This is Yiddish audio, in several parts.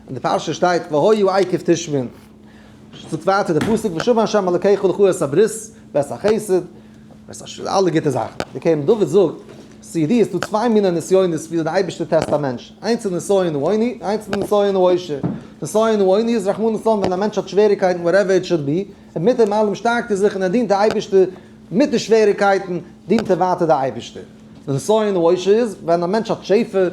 אין די פרשה שטייט והיה עקב תשמעון. זאגט ווייטער די פסוק ושמר ה' אלקיך לך את הברית ואת החסד ואת הש אלע גוטע זאכן. די קרן דוד זאגט, ס'איז ידוע ס'דא צוויי מיני נסיונות וויאזוי די אייבערשטער test א מענטש, איינס איז נסיון העוני, איינס איז נסיון העושר. נסיון העוני איז רחמנא לצלן ווען א מענטש האט שוועריקייטן whatever it should be, און מיט דעם אלעם שטארקט ער זיך און ער דינט די אייבערשטער מיט די שוועריקייטן דינט ער ווייטער די אייבערשטער. די נסיון העושר איז ווען א מענטש האט שפע,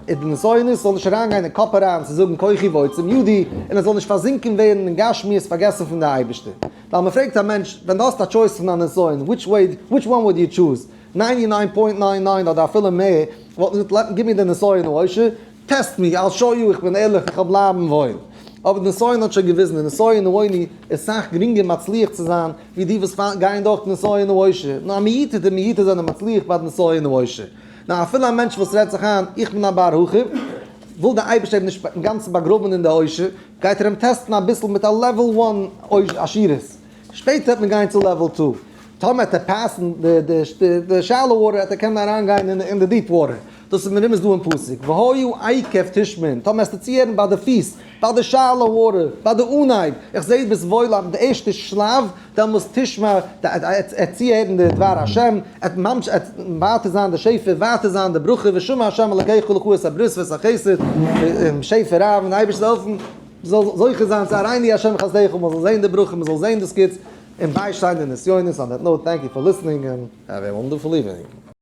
איז די נסיון איז ס'זאל נישט אריינגיין אין קאפ אריין צו זאגן כוחי ועוצם ידי, און ער זאל נישט פארזינקען ווערן אין גשמיות פארגעסן פון די אייבערשטער. ווייל מ'פרעגט א מענטש, ווען דו האסט א choice פון א נסיון, which way, which one would you choose? ninety nine point nine nine אדער אפילו מער, וואלטן געזאגט let give me די נסיון העושר, test me, I'll show you איך בין ערליך, איך וועל בלייבן וואויל. אבער די נסיון האט שוין געוויזן, די נסיון העוני איז סאך גרינגער מצליח צו זיין ווי די וואס גייען דורך די נסיון העושר. נאר א מיעוטא דמיעוטא זענען מצליח ביי די נסיון העושר. נאר אפילו א מענטש וואס רעדט זיך איין, איך בין א בר הכי, וויל דער אייבערשטער אים נישט אינגאנצן באגראבן אין די עושר, גייט ער אים test ן אביסל מיט א level one עשירות, שפעטער וועט מען גיין צו level two, טאמער וועט ער pass ן די shallow water וועט ער קענען אריינגיין אין די deep water, דאס איז מרומז דא אין פסוק, והיה עקב תשמעון, טאמער וועסטו צוהערן ביי די פיס, ביי די shallow water, ביי די אנהייב, איך זעה ביסט וואויל אויף די ערשטע שלב, דעמאלס תשמע, עט צוהערן די דבר השם, עט ממש עט ווייטער זיין די שפע, ווייטער זיין די ברכה, ושמר השם אלקיך לך את הברית ואת החסד, שפע רב, און די אייבערשטער זאל העלפן, מ'זאל זוכה זיין צו הראני השם חסדך, מ'זאל זען די ברכה, מ'זאל זען דאס גוטס, און ביישטיין די נסיונות, on that note, thank you for listening and have a wonderful evening.